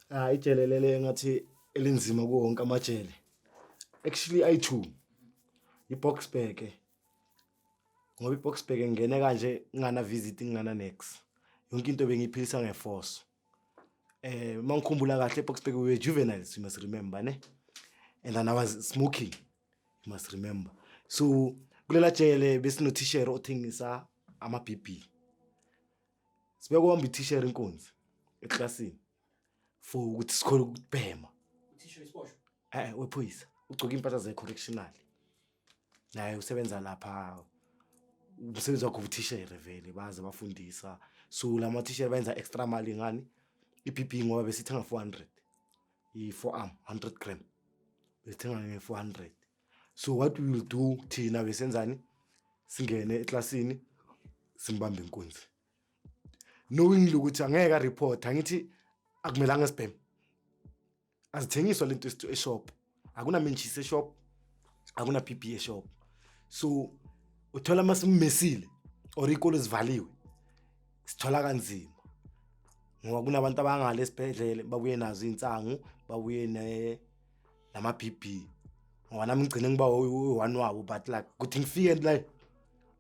Ah, ijele lele ngathi elinzima kuwo wonke amajele. Actually ayi-two. I-Boksburg. Ngoba i-Boksburg ngingene kanje ngingana visit, ngingana nex. Yonke into bengiyiphilisa ngeforce. Mangikhumbula kahle, eBoksburg we were juveniles, you must remember, ne? And then I was smoking, you must remember. So kulela jele besinothishere othengisa ama-BB. Sibeke wamba ithishere inkunzi eklasini for ukuthi sikhone ukubhema. Uthisha isiboshwa? Wephoyisa ugcoka impahla ze-correctional, naye usebenza lapha, umsebenzi wakhe ubuthishere vele, baze bafundisa. So la mathishere bayenza extra mali ngani? I-BB, ngoba besithenga 400 i-forearm, 100 gram besithenga nge-400. So what we will do thina, besenzani? Singene eklasini, simbambe inkunzi, knowing ukuthi angeke areport. Angithi akumelanga sibheme, azithengiswa lento eshop, akuna mentshisi eshop, akuna BB eshop. So uthola masimmesile or ikolo zivaliwe, sithola kanzima ngoba kunabantu abangale esibhedlele babuye nazo insangu, babuye ne nama BB, ngoba nami ngigcine ngiba one wabo. But like kuthi ngifike la,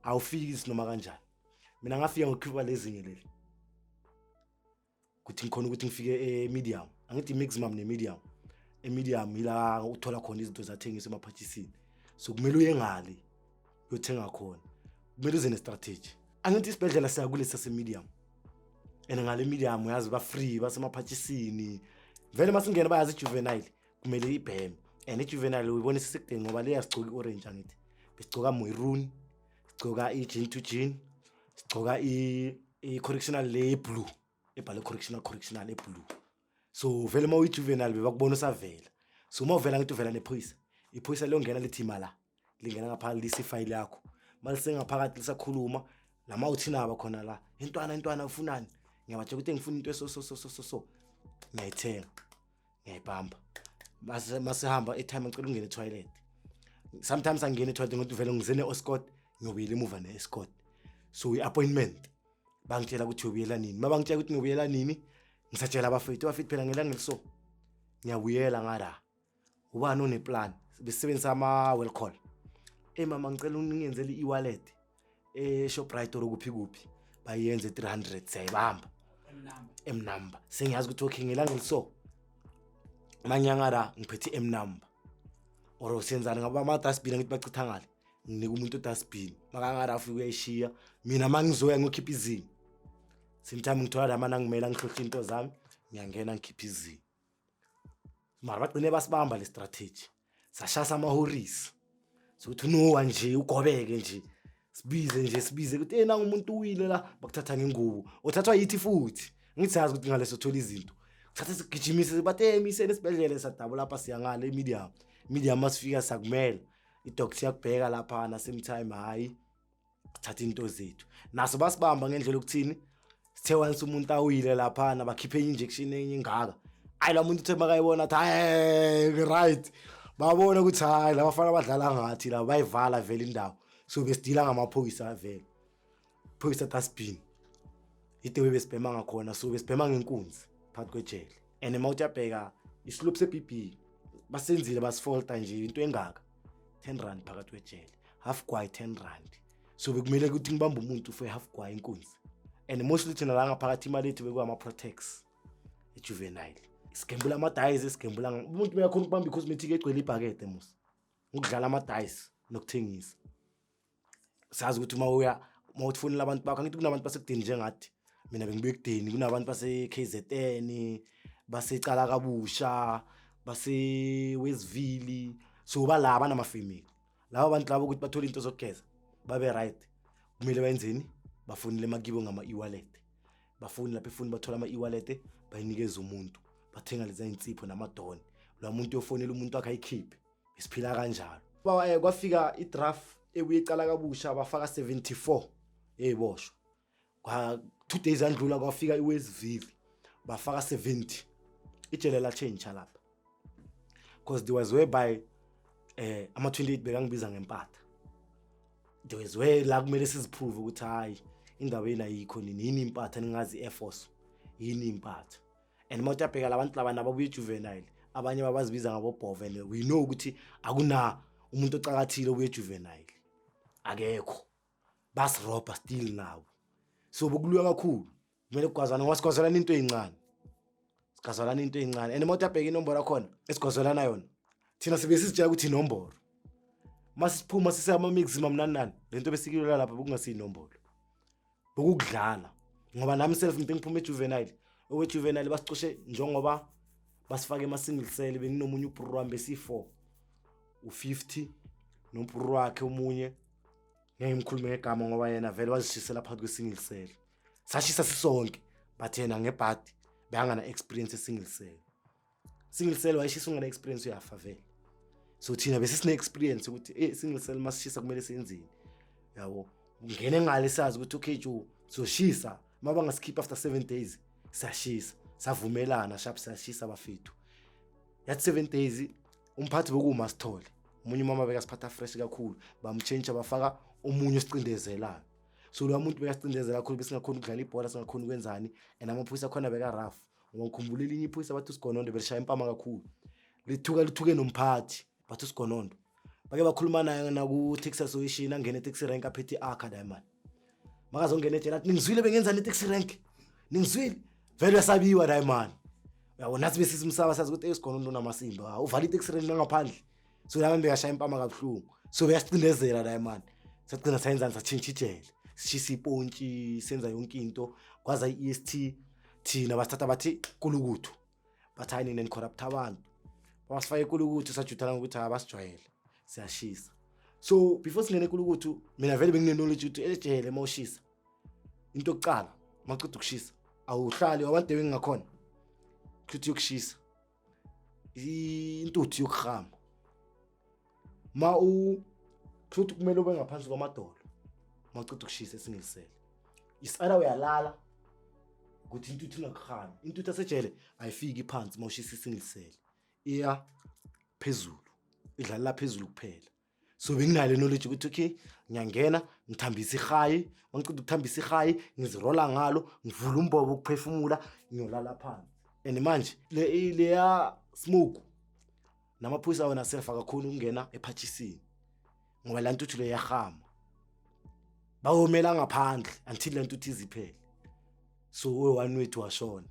awufiki noma kanjani. Mina ngafika ngokukhipha lezinye leli ukuthi ngikhona ukuthi ngifike e-medium. Angithi i-maximum ne-medium, e-medium ila uthola khona izinto zathengiswa emaphatshisini. So kumele uye ngale uyothenga khona, kumele uze ne-strategy. Angithi isibhedlela siya kulesi sase-medium, and ngale medium uyazi ba-free, basemaphatshisini vele. Masingena bayazi i-juvenile kumele ibheme, and i-juvenile uyibona isesekudeni ngoba leya sigcoka i-orange. Angithi besigcoka maroon, sigcoka i-jean to jean, sigcoka i-correctional le blue ebhale correctional, correctional eblue. So vele uma uyi-juvenile bebakubona usavela. So uma uvela, ngithi uvela nephoyisa, iphoyisa liyongena lithi ima la, lingena ngaphakathi, lise ifayili yakho. Malisengaphakathi lisakhuluma lama uthinaba khona la, intwana intwana ufunani? Ngiyabatshela ukuthi ngifuna into eso so so so so so, ngiyayithenga, ngiyayibamba. Masihamba etime ngicela ungene etoilet. Sometimes angingene etoilet ngokuthi vele ngize ne-escort, ngiyobuyela emuva ne-escort. So i-appointment bangitshela ukuthi uyobuyela nini. Ma bangitshela ukuthi ngiyobuyela nini, ngisatshela abafethu, abafethu phela ngelanga eliso ngiyabuyela ngala. Ubani oneplan? Besisebenzisa ama-well call. Ey mama, ngicela ungenzele i-wallet e-Shoprite or kuphi kuphi, bayenze 300, siyayibamba. Emnamba. M-number. Sengiyazi ukuthi okay, ngelanga eliso manyanga la ngiphethe i-M-number or senzani ngaba ama-dustbin. Angithi bachitha ngale, nginika umuntu udustbin, makangara afike uyayishiya. Mina ma ngizoya ngiyokhipha izinyo, same time ngithola la mana ngimela ngihlohle into zami, ngiyangena ngikhipha izinyo. Mara bagcine basibamba le strategy, sashasa amahorisi sokuthi unowa nje ugobeke nje, sibize nje, sibize ukuthi hey, nangu umuntu uwile la. Bakuthatha ngengubo, uthathwa yithi futhi. Ngithi sazi ukuthi ngaleso thola izinto, kuthatha sigijimise, bathe emiseni esibhedlela, sadabula lapha, siya ngale medium. Medium masifika sakumela idoctor iyakubheka lapha, same time hayi, sithatha into zethu naso. Basibamba ngendlela yokuthini? Sithe once umuntu awile laphana, bakhiphe injection enye ingaka. Ayi, la muntu uthe makayibona athi hayi, right, babona ukuthi hayi, labafana badlala ngathi la, bayivala vele indawo. So besidila ngamaphoyisa vele, phoyisa dustbin itewe besibhema ngakhona. So besibhema ngenkunzi phakathi kwejele. And uma uyabheka islope se-BB basenzile, basifolta nje into engaka, R10 phakathi kwejele, half gwayi R10. So bekumele ukuthi ngibambe umuntu for half gwayi inkunzi. And mostly thina la ngaphakathi imali yethu bekuwama-protex ejuvenile, sigembula ama-dice, sigembula umuntu uyakhona ukubamba i-cosmetic egcwele ibhakede mos ngokudlala ama-dice nokuthengisa. Sazi ukuthi uma uya, uma ufonela abantu bakho, angithi kunabantu basekudeni njengathi mina bengibuya ekudeni, kunabantu base-KZN, basecala kabusha, base-Westville. So balaba banamafemili laba bantu labo ukuthi bathole into zokugeza babe right, kumele benzeni? Bafonele emakibo ngama-e-wallet, bafoni lapha efoni, bathola ama-e-wallet, bayinikeza umuntu, bathenga leza insipho namadoni. Lo muntu uyofonela umuntu wakhe ayikhiphe. Besiphila kanjalo. Kwafika idraft ebuye icala kabusha, bafaka 74 eyiboshwa. Kwa 2 days andlula, kwafika iWestville, bafaka 70. Ijele la change lapha because there was whereby ama 28 bekangibiza ngempatha. There was where la kumele siziprove ukuthi hayi, indaba yena ayikho nini, yini impatha, ningazi i-air force yini impatha. And uma uyabheka labantu laba nababuye juvenile, abanye babazibiza ngabobhova, and we know ukuthi akuna umuntu ocakathile obuye juvenile, akekho. Basirobha still nabo, so bokuluya kakhulu. Kumele kugwazana ngoba sigwazelana into ey'ncane, sigwazelana into ey'ncane. And uma uyabheka inombolo yakhona esigwazelana yona, thina sibe sizitshela ukuthi inombolo. Uma sisiphuma siseyama-maximum nani nani, le nto besikilela lapha bekungasiyinombolo, bekukudlala. Ngoba nami self nginte ngiphuma ejuvenile, owe-juvenile basicoshe njengoba basifake ema-single cell. Benginomunye ubhuru wami, besiyi-four, u-50 nombhuru wakhe omunye, ngeke ngikhulume ngegama ngoba yena vele wazishisela phakathi kwe-single cell. Sashisa sisonke, but yena ngebhadi bekangana experience e-single cell. Single cell wayishisa ungana experience, uyafa vele. So thina bese sine experience ukuthi single cell masishisa kumele senzeni, yabo. Ngene ngale sazi ukuthi okay jo, soshisa uma bangasikhipha after 7 days, siyashisa. Savumelana sharp, siyashisa bafethu. Yathi 7 days, umphathi bekuma sithole omunye umama bekasiphatha fresh kakhulu, bamtshentsha bafaka omunye osicindezelayo. So lo muntu bekasicindezela kakhulu, besingakhoni ukudlala ibhola, singakhoni ukwenzani. And amaphoyisa akhona beka-rough, ngoba ngikhumbula elinye iphoyisa bathi usigonondo, belishaya impama kakhulu, lithuka lithuke nomphathi. Bathi usigonondo, bake bakhuluma naye naku-taxi association, angene e-taxi rank aphethe i-akha diamond, makazongena ejele athi, "Ningizwile bengenzani e-taxi rank? Ningizwile?" Vele uyasabiwa diamond, uyabo. Nathi besisimsaba, sazi ukuthi esigonondo unamasimba, uvala i-taxi rank ngaphandle. So laba bekashaya impama kabuhlungu, so beyasicindezela diamond. Sagcina sayenzani? Satshintsha ijele, sishisa ipontshi, senza yonke into. Kwaza i-EST, thina basithatha bathi kulukuthu, bathi, "Hayi nina nicorrupt abantu." Basifake ekulukuthu, sajuthana ngokuthi abasijwayele, siyashisa. So before singene ekulukuthu, mina vele bengine-knowledge ukuthi ejele uma ushisa, into yokucala uma uceda ukushisa awuhlali wabantu engingakhona kushuthi yokushisa intuthu yokuhama ma u kushuthi kumele ube ngaphansi kwamadolo uma uceda ukushisa e-single cell. Isala uyalala ukuthi intuthu ingakuhami. Intuthu yasejele ayifiki phansi uma ushisa i-single cell, iya phezulu, idlalela phezulu kuphela. So benginayo le knowledge ukuthi okay, ngiyangena ngithambisa ihayi, mangiceda ukuthambisa ihayi ngizirola ngalo, ngivula umbobo ukuphefumula, ngiyolala phansi. And manje le leya smoke namaphoyisa wona self akakhoni ukungena ephathisini ngoba la ntuthu le yahama, bawomela ngaphandle until le ntuthu iziphele. So we-one wethu washona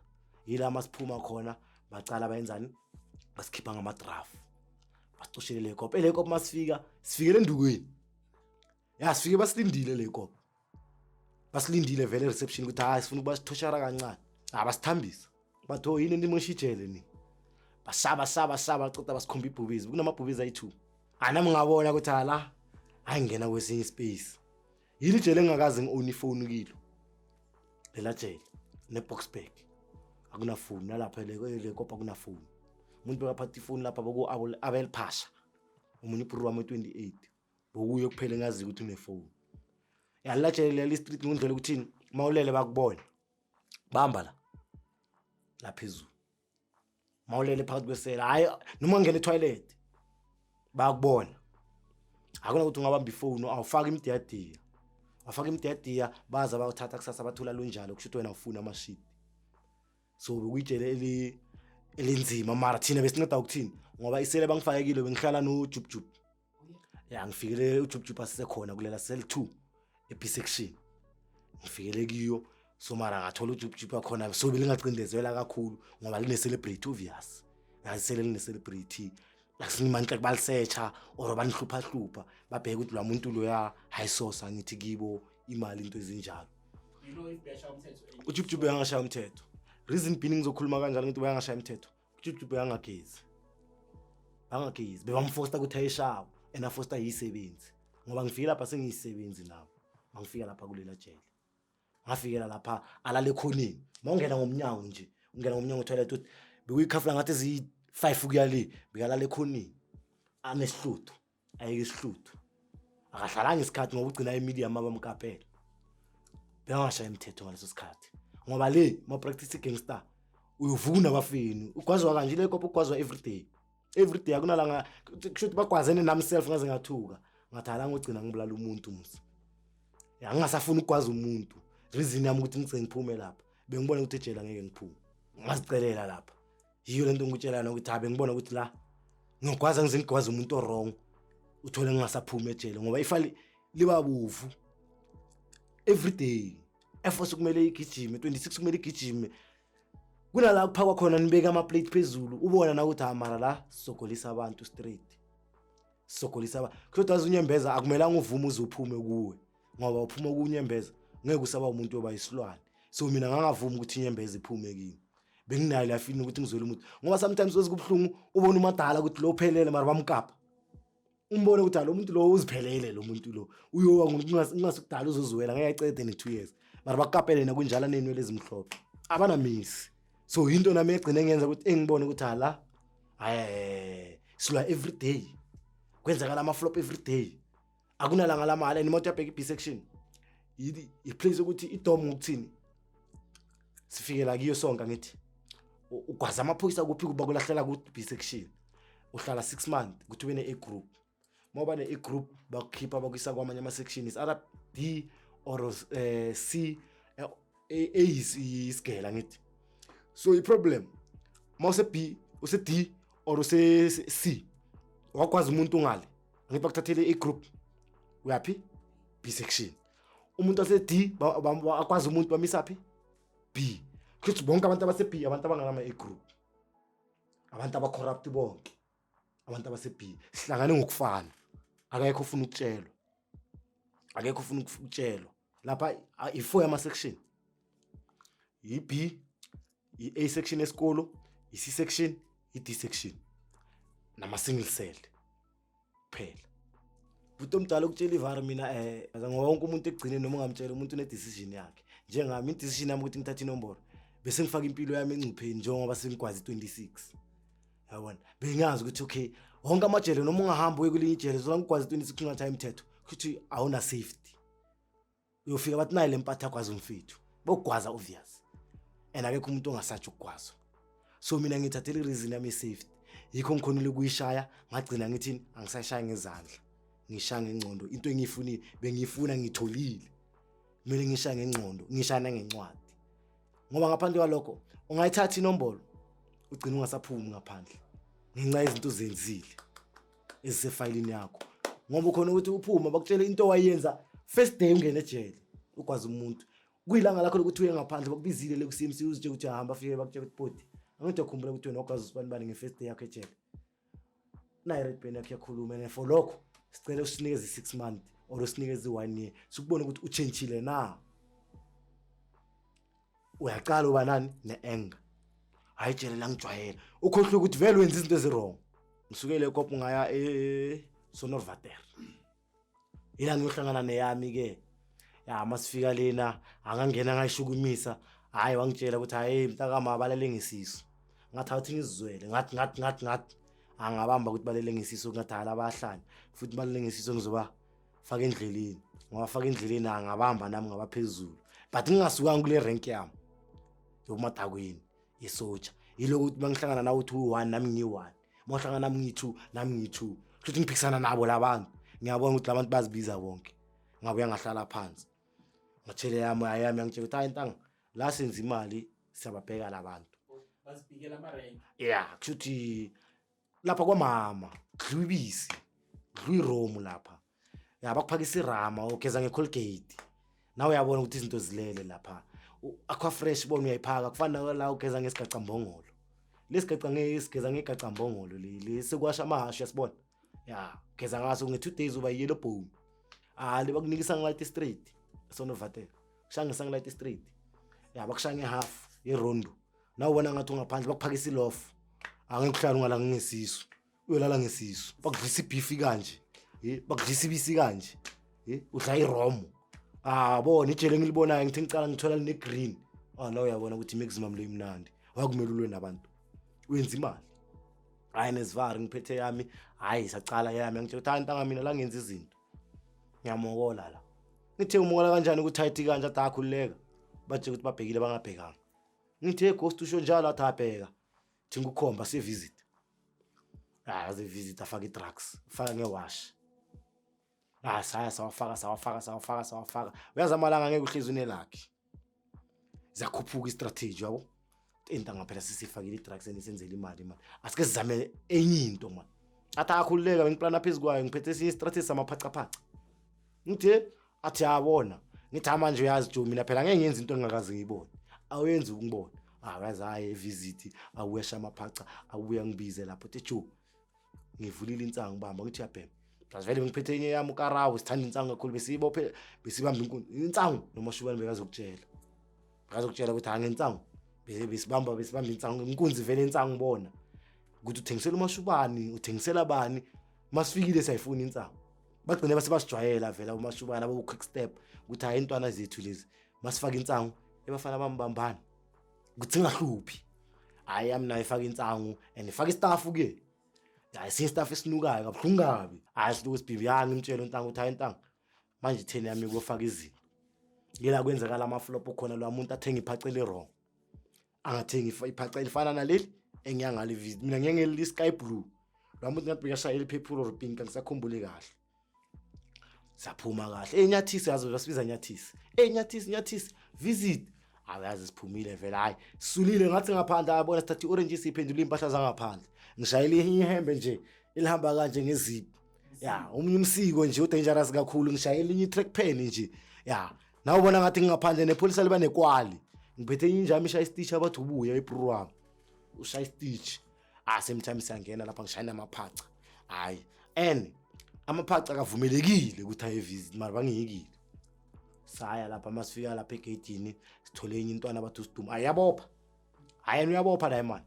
yila masiphuma khona, bacala bayenzani? Basikhipha ngamadrafu, basicoshele le kopo ele kopo. Masifika sifikele endukweni ya, sifike basilindile le kopo, basilindile vele reception ukuthi hayi, sifuna ukuba sithoshara kancane. Ah, basithambisa, bathi, "Oh, yini nimosha ijele ni?" Basaba saba saba, ceda basikhomba ibhubezi, kunamabhubezi ayi-2. Anami ngabona ukuthi hala, hayi, ngena kwesinye ispace. Yini ijele engingakaze ngi-own ifoni kilo lela jele ne-Boksburg, akunafoni nalapha le kopa akunafoni. Umuntu bekaphatha ifoni lapha boku-Abel Phasha, omunye ubhuru wami we-28, bokuye kuphela engaziyo ukuthi unefoni. Yalila jele leli street ngondlela ukuthini, uma ulele bakubona, bamba la la phezulu. Mawulele phakathi kwesela, hayi, noma ungena etoilet bayakubona. Akunakuthi ungabamba ifoni, awufaki imdiyadiya, wafaka imdiyadiya baza bayothatha kusasa, bathola lunjalo, kusho ukuthi wena ufuna amashidi. So bekuyijele elinzima, mara thina besinceda ukuthini ngoba isele bangifakekile bengihlala nojubjub ya. Ngifikele ujubjub asisekhona kulela cell 2 e-B section, ngifikele kiyo. So mara ngathola ujubjub akhona, so belingacindezela kakhulu ngoba line-celebrity obvious, yazi sele line-celebrity akusinimandla balisearcha or banihlupha hlupha, babheke ukuthi lwa muntu loya hayisosa, ngithi kibo imali, into ezinjalo. You know if beyashaya umthetho? Ujubjub uyangashaya umthetho. Reason being ngizokhuluma kanjalo, ngithi bayangashaya umthetho, ujubjub uyangagezi, bangagezi, bebamfosta ukuthi ayeshawa and afosta yisebenzi ngoba ngifike lapha sengiyisebenzi nabo. Mangifika lapha kulela jele, ngafikela lapha alala ekhoneni. Mawungena ngomnyango nje, ungena ngomnyango toilet, uthi bekuyikhafula ngathi eziyi-5 kuya le, bekalala ekhoneni anesihluthu, ayeke isihluthu, akahlalanga isikhathi ngoba ugcina emedium abamkapela. Bengashaya imithetho ngaleso sikhathi ngoba le ma-practice i-gangster uyovuka unabafeni, ugwazwa kanje le kopa, ugwazwa everyday, everyday, akunalanga. Kusho ukuthi bagwazene nami self, ngaze ngathuka ngathi hala, ngogcina ngibulala umuntu musa ya, ngingasafuni ukugwaza umuntu. Reason yami ukuthi ngigcine ngiphume lapha, bengibona ukuthi ejele angeke ngiphume. Ngazicelela lapha. Yiyo lento ngikutshela yona ukuthi habe ngibona ukuthi la ngiyogwaza ngize ngigwaze umuntu o-wrong, uthole ngingasaphumi ejele ngoba ifali liba bovu every day. Air kumele igijime, 26 kumele igijime. Kunala kuphakwa khona nibeke ama-plate phezulu, ubona na ukuthi ha mara la sogolisa abantu straight. Sogolisa abantu. Kodwa unyembeza akumelanga uvume uze uphume kuwe ngoba uphuma kunyembeza ngeke usaba umuntu oba isilwane. So mina ngangavumi ukuthi inyembeza iphume kimi. Benginayo la feeling ukuthi ngizwele umuntu ngoba sometimes wezikubuhlungu ubona umadala ukuthi lo uphelele mara bamkapa. Umbone ukuthi lo muntu lo uziphelele, lo muntu lo uyowa kungasikudala uzozwela ngeke ayicede ne-2 years mara bakukapele yena kunjala ney'nwele ezimhlophe abanamisi. So into nami egcine ngenza ukuthi engibone ukuthi hala hayi, silwa every day, kwenzakala ama-flop every day, akunalanga lamahhala. And imoto yabheka i-B section, i-place ukuthi idom ngokuthini sifikela kiyo sonke. Angithi ugwaza amaphoyisa kuphi kuba kulahlela ku-B section, uhlala 6 months ukuthi ube ne-A group. Uma uba ne-A group bakukhipha bakuyisa kwamanye ama-section, is either D or C. A isigela ngithi. So i-problem uma use-B, use-D or use-C, wakwazi umuntu ngale, angithi bakuthathele i group, uyaphi? B section. Umuntu ase-D akwazi umuntu bamisaphi? B. Kusho bonke abantu abase-B abantu abanganama A group, abantu aba-corrupt bonke abantu abase-B. Sihlangane ngokufana, akekho ufuna ukutshelwa, akekho ufuna ukutshelwa lapha. I-four yama-section, i-B, i-A section esikolo, i-C section, i-D section nama-single cell kuphela. Futhi omdala ukutshela ivari mina ngoba wonke umuntu ekugcineni noma ungamtshela umuntu une-decision yakhe. Njengami, i-decision yami ukuthi ngithathe inomboro bese ngifaka impilo yami engcupheni njengoba sengikwazi 26, yabona. Bengazi ukuthi okay, wonke amajele noma ungahamba uye kwelinye ijele zola ngikwazi 26 ungathi imithetho kuthi awuna safety, uyofika bathi nayi le mpatha yakwazi umfethu bokugwaza, obvious, and akekho umuntu ongasatsha ukugwazwa. So mina ngithathele i-reason yami ye-safety, yikho ngikhonile ukuyishaya. Ngagcina ngithini? Angisayishaya ngezandla, ngishaya ngengcondo. Into engiyifunile bengiyifuna, ngitholile, kumele ngishaya ngengcondo, ngishaya nangencwadi ngoba ngaphandle kwalokho ungayithatha inombolo ugcine ungasaphumi ngaphandle ngenxa yezinto ozenzile ezisefayilini yakho, ngoba ukhona ukuthi uphume bakutshele into owayenza first day ungene ejele, ukwazi umuntu kuyilanga lakho lokuthi uye ngaphandle, bakubizile le ku-CMC, uzitshela ukuthi uyahamba, afike bakutshela ukuthi bodi angithi uyakhumbula ukuthi wena wakwazi usibani bani nge-first day yakho ejele, nayi red pen yakho iyakhuluma, and for lokho sicela usinikeze i-6 month or usinikeze i-one year sikubone ukuthi utshentshile na. Uyaqala uba nani ne-anger, hayi jele langijwayela, ukhohlwe ukuthi vele wenza izinto ezi-wrong. Ngisukele ekop ngaya eSonderwater, ila ngiyohlangana neyami-ke. Ya, masifika lena angangena ngayishukumisa, hhayi wangitshela ukuthi hayi mntakama balele ngesisu. Ngathi awuthi ngizizwele, ngathi ngathi ngathi ngathi angabamba ukuthi balele ngesisu, ngathi hayi labahlanya futhi balele ngesisu, ngizoba faka endleleni, ngawafaka endleleni, angabamba nami ngabaphezulu, but ngingasukanga kule rank yami yokumadakweni yesotsha. Yiloko ukuthi mangihlangana nawe uthi uyi-one nami ngiyi-one, uma uhlangana nami ngiyi-two nami ngiyi-two, kusho ngiphikisana nabo labantu. Ngiyabona ukuthi labantu bazibiza bonke. Ngabuya ngahlala phansi, ngatshele yami ayami, yangitshela ukuthi hayi ntanga, la senza imali siyababheka labantu. Bazibhikela ama-rank. Ya, kusho ukuthi lapha kwamama kudliwa ibisi, kudliwa iromu lapha, ya bakuphakisa irama, ugeza nge-Colgate nawe, uyabona ukuthi izinto zilele lapha. Aqua Fresh bona uyayiphaka, kufana la ugeza ngesigaca-mbongolo, lesigaca sigeza ngegaca-mbongolo le sekwasha amahhashi, uyasibona, ya ugeza ngaso nge-2 days uba yellow bone. Ah, le bakunika i-sunlight straight sonovatela, kushaya nge-sunlight straight, ya bakushaya nge-half yerondo na ubona ngathi ungaphandle, bakuphakisa ilofu, angeke uhlale ungalanga ngesisu, uyolala ngesisu. Bakudlisa ibhifi kanje, bakudlisa ibisi kanje, udla iromo. Ah, bona ijele engilibonayo, ngithi ngicala ngithola line-green. Ah, la uyabona ukuthi i-maximum le imnandi, wakumele ulwe nabantu wenza imali. Hayi nesivari ngiphethe yami, hayi sacala yami, ngitshela ukuthi hayi ntanga mina la ngenza izinto ngiyamokola la. Ngithe umokola kanjani ku-tight kanje? Athi akhululeka, bathi ukuthi babhekile bangabhekanga. Ngithe ghost usho njalo? Athi abheka thi ngikukhomba se-visit. Hayi aze-visit afake i-drugs, faka ngewash. Ah, saya sawafaka sawafaka sawafaka sawafaka. Uyazi amalanga angeke uhlezi unelakhi, ziyakhuphuka i-strategy yabo. Intanga phela sisifakile i-drugs enisenzela imali mani, asike sizame enye into mani. Athi akhululeka, bengiplana phezu kwayo, ngiphethe esinye istrategy samaphacaphaca. Ngithe athi yabona, ngithi ha manje uyazi jo, mina phela ngeke ngenze into engingakaze ngiyibone, awuyenzi ukungibona. Akaze aye evisit, awuyasha amaphaca, abuya ngibize lapho uthi jo, ngivulile insangu bamba. Ngithi uyabhema plus vele ngiphethe enye yami ukarawu, sithanda insangu kakhulu, besiyibophe besibamba inkunzi insangu nomashubane, bekazokutshela ukuthi ha ngensangu besibamba insangu inkunzi vele insangu, bona ukuthi uthengisela umashubani, uthengisela bani. Masifikile sayifuna insangu, bagcine base basijwayela vele abomashubane abo-quick step ukuthi hayi intwana zethu lezi, masifake insangu ebafana bambambani ukuthi singahluphi. Hayi yami nayo ifaka insangu and ifaka istaff ke, hayi siye-staff esinukayo kabuhlungu kabi. Hayi siluke sibhibi, ya ngimtshele untanga ukuthi hayi ntanga, manje itheni yami kofaka izinto yila kwenzakala ama-flop khona, lo muntu athenga iphaca eli-wrong, angathengi iphaca elifana naleli engiya ngalo ivisit. Mina ngiye ngeli-sky blue, lo muntu ngathi bekashaya eli-purple or pink, angisakhumbuli kahle. Saphuma kahle enyathisi, yazi basibiza nyathisi, enyathisi nyathisi visit. Awazi siphumile vele, hayi sulile ngathi ngaphandle ayabona, sithatha i-orange siyiphendula iy'mpahla zangaphandle, ngishayela ihembe nje elihamba kanje ngeziphu, ya omunye umsiko nje udangerous kakhulu, ngishayela enye i-track pen nje, ya nawe ubona ngathi ngingaphandle nepholisa liba nekwali, ngiphethe enye injami ishaya isititshi, abathi ubuya ibhru wami ushaya isititshi. Ah, same time siyangena lapha, ngishayela amaphaca, hayi and amaphaca akavumelekile ukuthi aye visit, mara bangiyekile. Saya lapha, masifika lapha egeyidini sithole enye intwana bathi usiduma, ayabopha, hayi yena uyabopha la mani,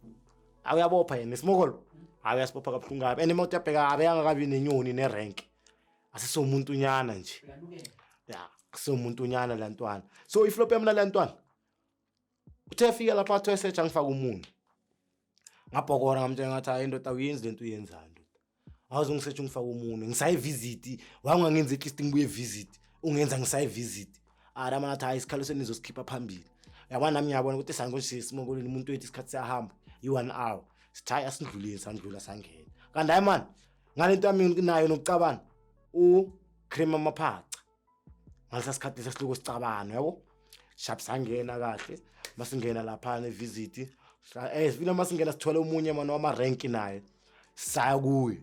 awuyabopha yena isimokolo, hayi uyasibopha kabuhlungu kabi. And imoto yabheka abeyangakabi nenyoni nerenk, asisomuntu nyana nje, ya kusomuntu nyana la ntwana. So iflop yami la ntwana uthe afika lapha athi esearch angifaka umuntu, ngabhokora, ngamtshela ngathi hayi ndoda, awuyenzi lento uyenzayo ndoda, awuze ungisearch ungifake umuntu, ngisayivisit, wangangenza at least ngibuye visit, ungenza ngisayivisit. Ara mana athi hayi isikhalo senizosikhipha phambili, yabona nami ngiyabona ukuthi sangothi simokolweni umuntu wethu isikhathi siyahamba, i-1 hour, sithi hayi asindluleni, sandlula sangena. Kanti hayi mani ngalento yami nayo nokucabana u-cream amaphaca ngalesa sikhathi sesiluko sicabana, yabo sharp, sangena kahle. Masingena laphana evisit, sifile masingena sithole omunye mani wama-rank naye, saya kuye,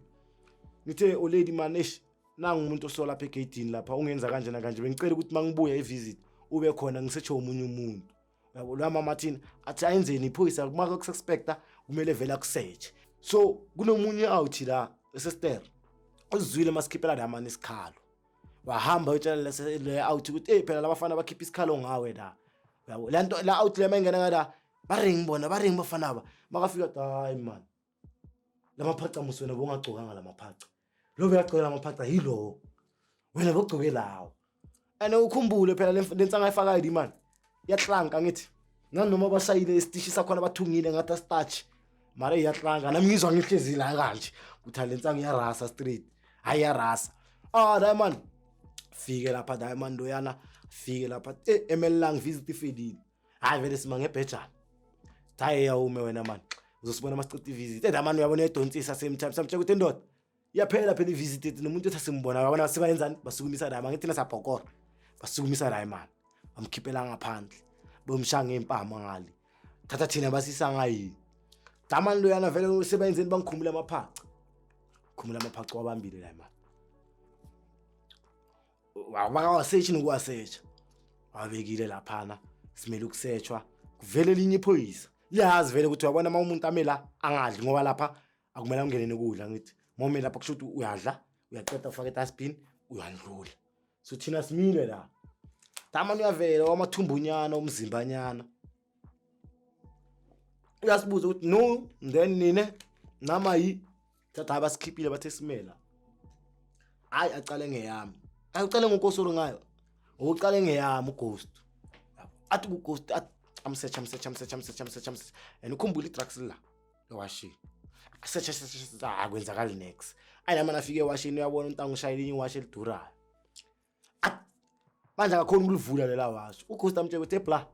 ngithe olady man, eish nangu umuntu osola lapha egeyidini lapha ungenza kanje nakanje, bengicela ukuthi mangibuya evisit ube khona ngisetshe omunye umuntu, yabo. Lo mama thina athi ayenzeni iphoyisa kuma kususpecta kumele vele akusearch. So kunomunye out la esester uzwile masikhiphela la mani isikhalo, wahamba uyotshela le out ukuthi hey phela labafana bakhipha isikhalo ngawe la, yabo. Le nto la out le mayingena ngala baringi bona baringi bafana ba makafika, hayi man lamaphaca musi wena bongagcokanga lamaphaca, lo bekagcoke lamaphaca yilo wena bogcoke lawo. And ukhumbule phela le ntsanga ayifakayo imali iyahlanka, ngithi nanoma bashayile isitishi sakhona bathungile ngathi asitouch, mara iyahlanka. Nami ngizwa ngihlezi la kanje ukuthi le ntsanga iyarasa straight, hayi iyarasa. Ah la man fike lapha la man loyana fike lapha emelang visit ifelile, hayi vele sima ngebhejana, hayi yawume wena man uzosibona masiceda ivisit. La man uyabona uyadonsisa same time, samtshela ukuthi indoda iyaphela phela ivisit ethi nomuntu ethi asimbona, yabona sebayenzani, basukumisa la man, ngithi nasabhokora, basukumisa la man, bamkhiphela ngaphandle, bomshaya ngempama ngale, thatha thina basisa ngayini damani loyana vele sebayenzeni, bangikhumula amaphaca, khumula amaphaca wabambile la man, wakawasearch nokuwasearcha wabekile laphana, simele ukusetshwa. Kuvele elinye iphoyisa liyazi vele ukuthi uyabona uma umuntu ame la angadli, ngoba lapha akumele ungene nokudla, ngithi uma ume lapha kusho ukuthi uyadla, uyaqeda ufake edustbin uyandlula. So thina simile la, damani uyavela wamathumbanyana umzimbanyana, uyasibuza ukuthi no then nine nama yi thatha, abasikhiphile bathe simela, hayi acale ngeyami, hayi ucale ngonkosoro ngayo, ucale ngeyami ughost, athi kughost athi amsearch amsearch amsearch amsearch amsearch amsearch and ukhumbule i-drugs la ewashini, search search search, akwenzakali next. Ayi nama nafike ewashini uyabona untanga ushayela inye iwashi elidurayo, manje akakhona ukulivula lela washi. Ughost amtshela ukuthi ebla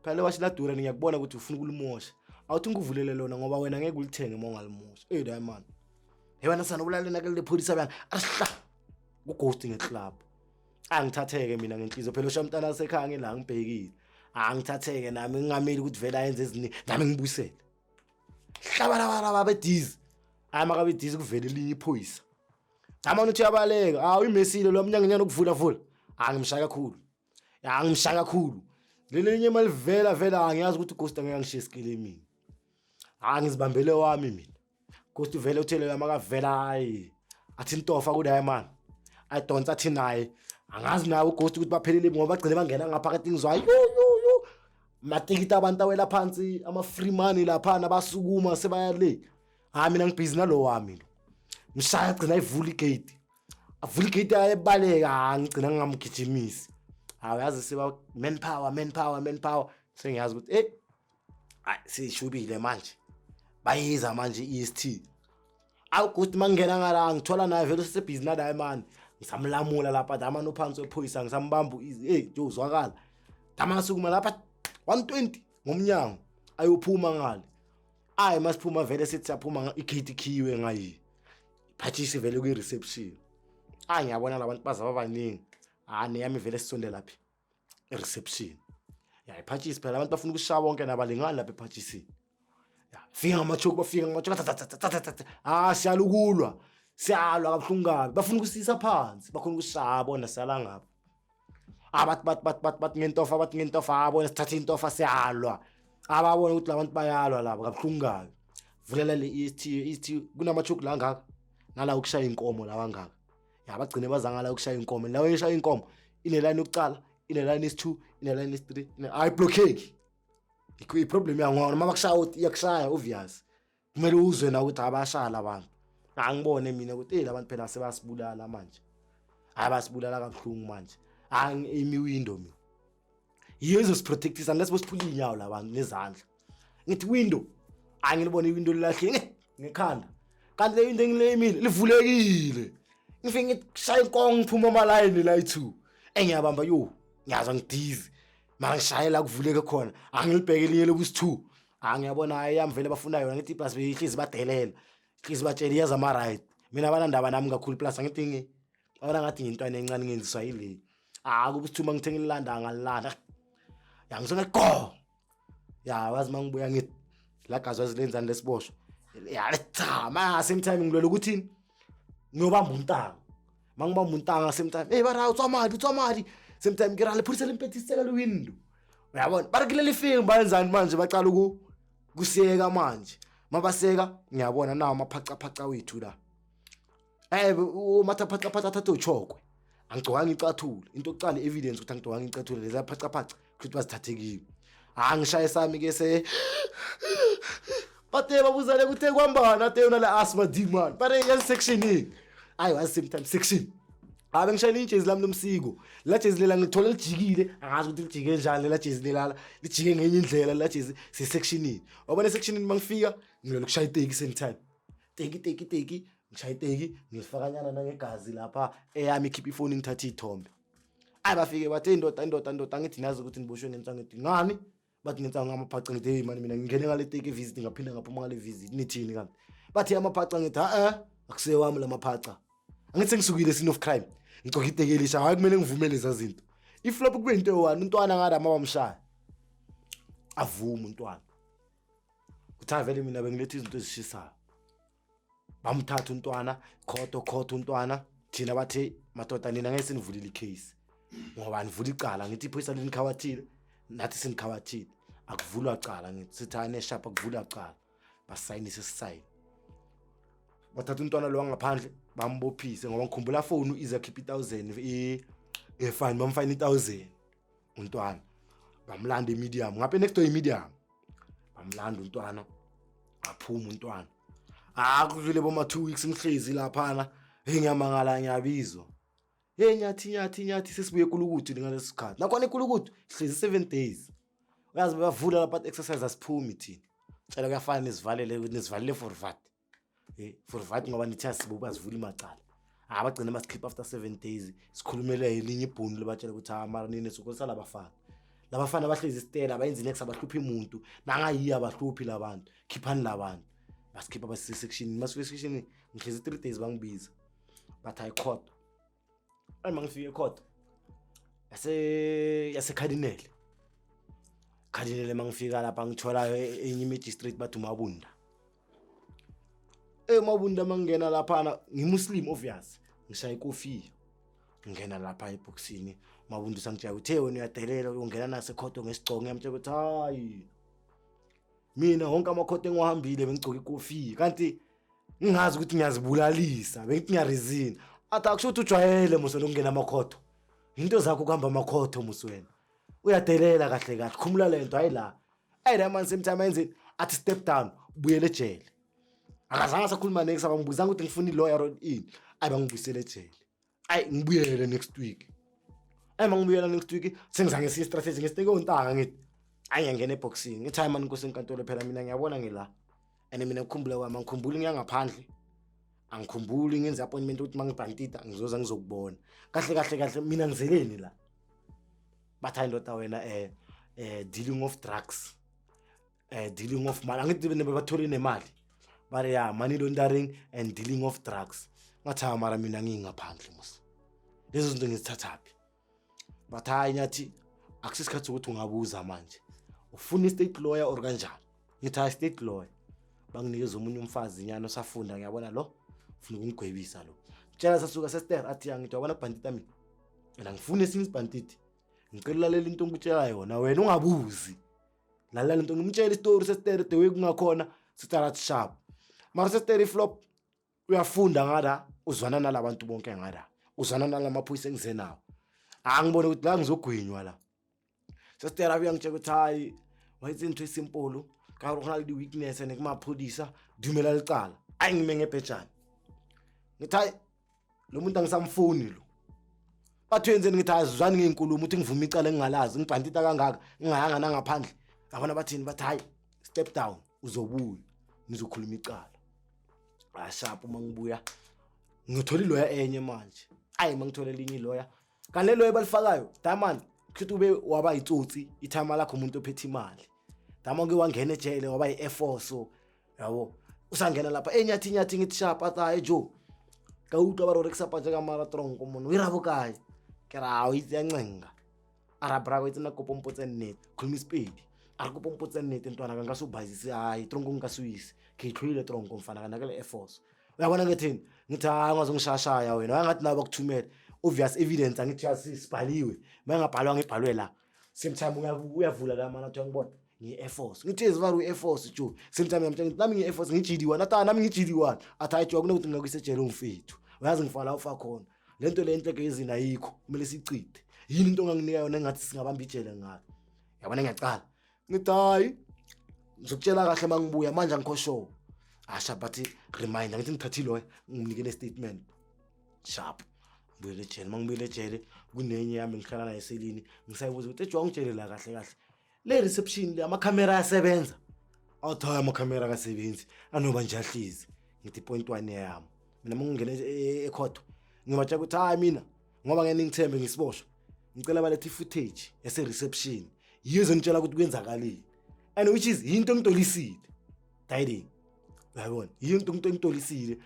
phela le washi ladura, ngiyakubona ukuthi ufuna ukulimosha, awuthi ngikuvulele lona ngoba wena ngeke ulithenge uma ungalimosha. Ey la man, hey wena sana ubulale nakele lepholisa bana asihla kughost ngeclub, angithatheke mina ngenhliziyo phela usha umntana sekhaya ngila ngibhekile. Angithatheke nami ngingameli ukuthi vele ayenze eziningi nami ngibuyisele. Hlabalabalaba bedizi. Hayi makabe dizi kuvele elinye iphoyisa. Amane uthi uyabaleka. Hawu imesile lo mnyango nyana ukuvula vula. Angimshaya kakhulu. Angimshaya kakhulu. Leli linye malivela vela angiyazi ukuthi uGhost angeke angishiye esikelemini. Hayi ngizibambele wami mina. Ghost vele uthele makavela hayi. Athi intofa kudaye man. Ayidonsa athi naye. Angazi nawe uGhost ukuthi baphelele ngoba bagcine bangena ngaphakathi ngizwa yo yo yo. Matikiti abantu awela phansi ama free money lapha nabasukuma sebaya le. Hayi mina ngibhizi nalo wami lo. Mshaya gcina ivula igate. Avula igate ayebaleka ngigcina ngingamgijimisi. Hayi yazi siba man power man power man power sengiyazi ukuthi eh hayi sishubile manje. Bayiza manje i-EST. Awu good mangena ngala ngithola naye vele usebhizi nalaye mani. Ngisamlamula lapha damani uphansi wephoyisa ngisambamba ueasy. Hey nje uzwakala. Damani sukuma lapha 120 ngomnyango ayophuma ngale. Ayi masiphuma vele sithi siyaphuma igate ikhiwe ngayi. Phathisi vele kwi reception. Ayi ngiyabona labantu baza babaningi. Hayi neyami vele sisondela phi? E-reception. Ya iphathisi phela abantu bafuna ukushaya bonke nabalingani lapha ephathisini. Ya fika ngamachoki bafika ngamachoki. Ah siyalukulwa. Siyalwa kabuhlungu kabi. Bafuna ukusisa phansi, bakhona ukushaya bona siyala ngapha. Abathi bathi bathi bathi bathi ngentofa bathi ngentofa abona sithatha intofa siyalwa. Ababona ukuthi labantu bayalwa laba kabuhlungu kabi. Vulela le EST EST kunamachoki la ngaka. Nala ukushaya inkomo lawa ngaka. Ya bagcine bazangala ukushaya inkomo. Lawa eshaya inkomo ine line yokuqala, ine line esi2, ine line esi3, ayi blockade. I problem yangona uma bakushaya iyakushaya obvious. Kumele uzwe na ukuthi abashaya labantu. Angibone mina ukuthi hey labantu phela sebasibulala manje. Hayi basibulala kabuhlungu manje. Angi window mina. Yiyo izosiprotectisa unless bosiphula inyawo labantu nezandla. Ngithi window. Angilibona iwindow lilahlile ngekhanda. Kanti le window engileyimile livulekile. Ngifike ngithi shaya inkongo ngiphuma amalayini la yi2. Engiyabamba yo ngiyazwa ngidizi. Mangishayela kuvuleke khona. Angilibheke elinye lobusi2. Angiyabona hayi yami vele bafuna yona ngithi plus beyihlezi badelela. Hlezi batshela iyaza ama right. Mina abanandaba nami kakhulu plus angithi ngi abana ngathi ngintwana encane ngenziswa yile. Ah kuba isithuma ngithenga ilanda ngalanda. Ya ngisona go. Ya wazi mangibuya ngithi la gazi wazilenzani lesiboshwa. Ya cha ma same time ngilwela ukuthi ngiyobamba untanga. Mangibamba untanga same time hey bara utswa madi utswa madi. Same time ngira le pholisa lempethisela le window. Uyabona bara kuleli fiki bayenzani manje baqala uku kuseka manje. Mabaseka ngiyabona nawo amaphaca phaca wethu la. Eh umatha phaca phaca thatha uchokwe. Angigcokanga icathulo. Into yokuqala evidence ukuthi angigcokanga icathulo leza phaca phaca ukuthi bazithathe kimi. Ah ngishaye sami ke se Bathe babuzane kuthe kwambana ate yona le asthma demon. Bare yes section e. Ayi was same time section. Abe ngishayela ijezi lami lomsiko. La jezi lela ngithola lijikile, angazi ukuthi lijike njani lela jezi lela. Lijike ngenye indlela la jezi se sectionini. Wabona sectionini mangifika ngilwela ukushaya iteki same time. Teki teki teki ngishaya iteki ngilifakanyana nangegazi lapha eyami ikhipha ifoni ngithatha iy'thombe. Ayi bafike bathi indoda indoda indoda ngithi nazi ukuthi niboshwe ngensangu ngithi ngani? Bathi ngensangu ngamaphaca ngithi hey mani mina ngingene ngale teki visit ngaphinda ngaphuma ngale visit nithini kanti? Bathi amaphaca ngithi ha eh akusewami lamaphaca. Angithi sengisukile scene of crime. Ngigcoka iteki elisha hayi kumele ngivumele leza zinto. Iflop kube into eyi-one umntwana ngada mabamshaya. Avuma umntwana. Kuthi vele mina bengiletha izinto ezishisayo. Bamthatha umntwana khoto khoto umntwana thina bathe madoda nina ngeke sinivulile icase ngoba nivula icala ngithi iphoyisa linikhawathile nathi sinikhawathile akuvulwa cala ngithi sithi hayi neshap akuvulwa cala basayinise sisayini bathatha umntwana lo wangaphandle bambophise ngoba ngikhumbula phone uize akhipha i1000 i-fine bamfine i1000 umntwana bamlanda imedium ngapha next door imedium bamlanda umntwana aphuma umntwana ah kudlule boma 2 weeks ngihlezi laphana hey ngiyamangala ngiyabizwa hey nyathi nyathi nyathi sesibuye eKulukudu ngalesi sikhathi nakhona eKulukudu sihlezi 7 days uyazi bavula lapha exercise asiphumi thina tshela kuyafana nisivalele nisivalele for vat eh for vat ngoba nithi asibuka asivula imacala abagcina basikhipha after 7 days sikhulumele elinye ibhunu libatshela ukuthi ha mara nini sokolisa labafana labafana bahlezi isitela abayenzi next abahluphi umuntu nangayiya abahluphi labantu khiphani labantu basikhipha basise section masifika section ngihlezi 3 days bangibiza bathi hayi court ayi mangifike ecourt yase yasekhadinele. Khalinele mangifika lapha ngithola enye magistrate bathi uMabunda. Eh Mabunda mangena laphana ngimuslim obvious ngishaya ikofiya. Ngena lapha ebhokisini Mabunda usangitshela uthe wena uyadelela uyongena nasekhotho ngesigcongo ngiyamtshela ukuthi hayi mina wonke amakhotho engiwahambile bengigcoka ikofiya kanti ngingazi ukuthi ngiyazibulalisa bengithi ngiyarizina athi akusho ukuthi ujwayele muso lokungena amakhotho into zakho ukuhamba amakhotho muso wena uyadelela kahle kahle khumula lento hayi la ayi la man same time ayenzeni athi step down ubuyele ejele akazange asakhuluma next abangibuzanga ukuthi ngifuna i-lawyer or ini ayi bangibuyisele ejele ayi ngibuyele next week ayi mangibuyela next week sengizange siye strategy ngisiteke ontanga ngithi ayi ngiyangena eboxini ngithi hayi mani nkosi enkantolo phela mina ngiyabona ngila and mina ngikhumbula kwami angikhumbuli ngiya ngaphandle angikhumbuli ngenze appointment ukuthi mangibhantita ngizoza ngizokubona kahle kahle kahle mina ngizeleni la bathi hayi ndoda wena dealing of drugs dealing of money angithi bathole nemali bare ya money laundering and dealing of drugs ngathi hayi mara mina ngingaphandle mos lezo zinto ngizithathaphi bathi hayi nyathi akusisikhathi sokuthi ungabuza manje ufuna i-state lawyer or kanjani ngithi hayi state lawyer banginikeza omunye umfazi nyana osafunda ngiyabona lo ufuna ukungigwebisa lo tshela sasuka sester athi ya ngithi wabona kubhantita mina mina ngifuna esinye isibhantiti ngicela ulalela into engikutshela yona wena ungabuzi lalela into ngimtshela isitori sester the way kungakhona sithi sharp mara sester iflop uyafunda ngala uzwana nalabantu bonke ngala uzwana nalamaphoyisa engize nawo angibone ukuthi la ngizogwinywa la sester abuya ngitshela ukuthi hayi wa itse ntho e simple ka gore go na le di-weakness and ke maphodisa dumela lecala ayi ngime ngebhejane ngithi hayi lo muntu angisamfuni lo bathi wenzeni ngithi azizwani ngey'nkulumo ukuthi ngivume icala engingalazi ngibhantita kangaka ngingayanga nangaphandle yabona bathini bathi hayi step down uzobuya nizokhuluma icala ashapha uma ngibuya ngithola iloya enye manje ayi uma ngithola elinye iloya kanti le loya balifakayo damani kushuthi ube waba yitsotsi ithama lakho umuntu ophethe imali dama ke wangena ejele waba yi-air force yabo usangena lapha enyathi nyathi ngithi sharp athi hayi jo ka utlwa ba re o rekisa patse ka mara tronko mono o ira bokae ke ra o itse ya ncenga a ra brako itse nna kopo mpotse nnete khuluma isepedi a re kopo mpotse nnete ntwana ka nka se o bazise hayi tronko nka se o ise ke itlhoile tronko mfana ka nna ke le air force uyabona ngithini ngithi hayi ungazongishashaya wena wayengathi nawe bakuthumele obvious evidence angithi yazi sibhaliwe uma ingabhalwanga ibhalwe la same time uyavula la mana athi uyangibona ngiyi-air force ngithi ezivara uyi-air force jo same time ngiyamtshela ngithi nami ngiyi-air force ngiyi-gd one athi nami ngiyi-gd one athi hayi jo akunokuthi ngingakuyisa ejele ungifethu uyazi ngifaka la ufa khona le nto le enhleke yezini ayikho kumele siyicide yini into onganginika yona engathi singabamba ijele ngayo yabona ngiyacala ngithi hayi ngizokutshela kahle uma ngibuya manje angikho sure asha but reminder ngithi ngithathe iloya nginike ne-statement sharp ngibuyele ejele uma ngibuyele ejele kunenye yami ngihlala naye eselini ngisayibuza ukuthi ejo angitshele la kahle kahle le reception le amakhamera ayasebenza awuthi hayi amakhamera akasebenzi anoba nje ahlezi ngithi point one yami mina uma ngingena ekhotho ngibatshela ukuthi hayi mina ngoba ngeke ningithembe ngisiboshwa ngicela balethe i-footage yase-reception yiyo ezonitshela ukuthi kwenzakaleni and which is yinto engitolisile dayiding uyayibona yiyo into engitolisile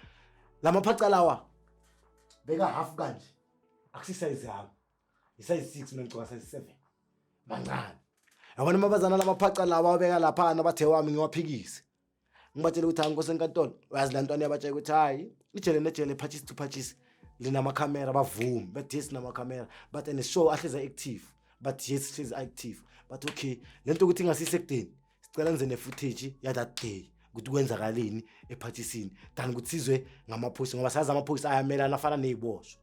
la maphaca lawa beka half kanje akusisayizi yami isayizi 6 mina ngigcoka size 7 mancane yabona amabazana lamaphaca lawa abeka laphana bathe wami ngiwaphikise ngibatshele ukuthi hayi nkosi enkantolo uyazi la ntwana yabatshela ukuthi hayi ijele nejele purchase to purchase linamakhamera bavume bathi yes sinamakhamera but and show ahlezi active but yes hlezi active but okay le nto ukuthi ingasisekudeni sicela nize ne-footage ya that day ukuthi kwenzakaleni ephathisini than ukuthi sizwe ngamaphoyisa ngoba sazi amaphoyisa ayamelana afana ney'boshwa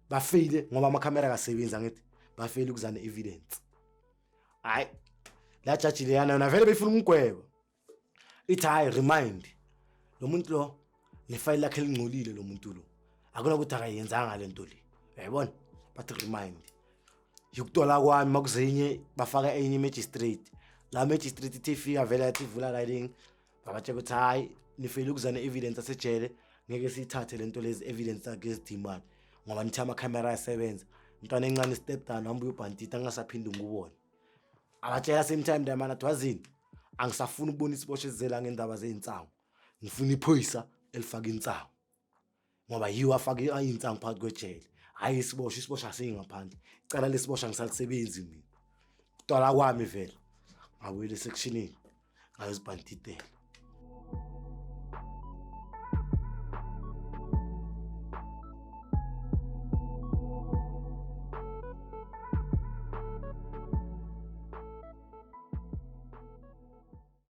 bafeyile ngoba amakhamera akasebenzi angithi bafeyile ukuza ne-evidence hhayi la jaji leyana yona vele beyifuna umgwebo ithi hhayi remind lo muntu lo nefayili lakhe lingcolile lo muntu lo akunakuthi akayenzanga le nto le uyayibona bathi remind yokutola kwami makuzenye bafaka enye magistrate la magistrate ithi ifika vele yathi ivula riding babatshela ukuthi hayi nifeyile ukuza ne-evidence asejele ngeke siyithathe le nto lezi evidence zakhe ezidimani ngoba nithi amakhamera ayasebenza mntwana encane step down hamba uyobhantita ngingasaphinde ngikubone abatshela same time damana athi wazini angisafuni ukubona isiboshwa esizela ngendaba zey'nsangu ngifuna iphoyisa elifaka insangu ngoba yiwo afake insangu phakathi kwejele hhayi isiboshwa isiboshwa asiyingaphandle icala lesiboshwa ngisalisebenzi mina kutwala kwami vele Ngabuyela esekshinini, ngayozibhantitela.